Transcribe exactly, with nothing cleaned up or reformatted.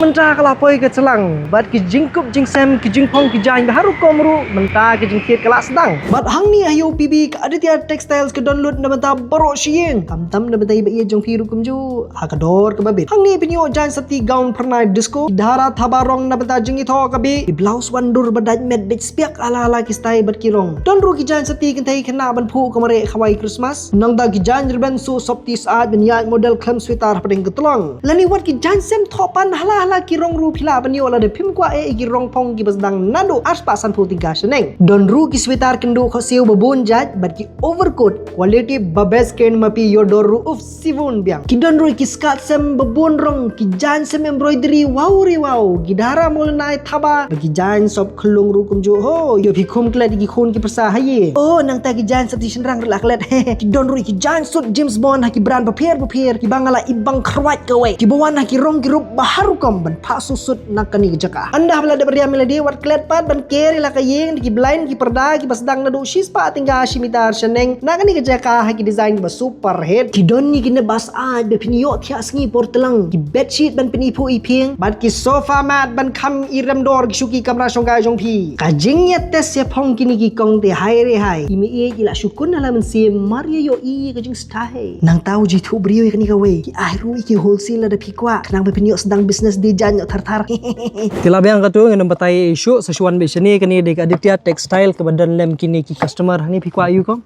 Mynta ka la poi ka tlang bad ki jingkup jingsem, ki jingphong ki jaiñ bad ha rukom ruh mynta ki jingthied ka la sdang. Bad hangne ha U P B ka Aditya Textiles ka don lut na bynta baroh shi ïing, khamtam na bynta i ba ïeit jong phi ruh kumjuh. Ha ka dor kaba bit hangne phin ïoh jaiñ sati, gown phyrnai disco, ki dhara thaba rong na bynta jingithoh ka bih, ki blouse wan dur ba dait met beit spiak, ala ala ki style bad ki rong. Don ruh ki jaiñ sati kynthei khynnah ban phuh ka mareh khawai Christmas. Nangta ki jaiñ rben suh sopti syaid ban ïaid model khlem sweater hapdeng ka tlong. Lane wat ki jaiñ sem thoh pan ha la ha la ki rong ruh phi lah ban ïoh lada phim kwah eh ïa ki rong phong kiba sdang naduh arspah sanphew tyngka shaneng. Don ruh ki sweater kynduh khohsiew ba bun jait bad ki overcoat quality ba best kein, ma phi ïoh dor ruh, uff, sibun biang. Ki don ruh ki skirt sem ba bun rong, ki jaiñ sem embroidery, wow re wow, ki dhara mawlynnai thaba bad ki jaiñ sop khyllung ruh kumjuh. Ho, ïoh phi khum klet ïa ki khun ki pyrsa haei. Oh, nangta ki jaiñ sopti shynrang ruh la klet. Ki don ruh ki jaiñ suit James Bond ha ki brand bapher bapher, kiba nga la ïohi bang khrwat kawei, kiba wan ha ki rong ki rup ba ha rukom ban phah suh suit na kane ka jaka. Ynda ba la dep riam ïa lade, wat klet pat ban ker ïa la ka ïing da ki blind, ki parda kiba sdang naduh shispah tyngka shi mitar shaneng na kane ka jaka ha ki design ba super hit. Ki don ïa ki nep ba syaid ba phin ïoh thiah sngi por tlang, ki bedsheet ban pyniphuh iphieng bad ki sofa mat ban kham irem dor ki shuki kamra shongkai jong phi. Ka jingïatest ïaphong kine ki kong te hai re hai. I mei i la shu kun ha la mynsiem, mar ïa ïohi ïa ka jingstyle. Nangta u jingthoh briew ïa kane kawei, ki ai ruh ïa ki wholesale lada phi kwah, khnang ba phin ïoh sdang business dei jaiñ ïoh thar thar. Te la biang katu, ngin ym batai shuh, sa shu wan beit shane. Kane dei ka Aditya Textile kaba don lem kine ki customer. Hangne phi kwah ïa u kong?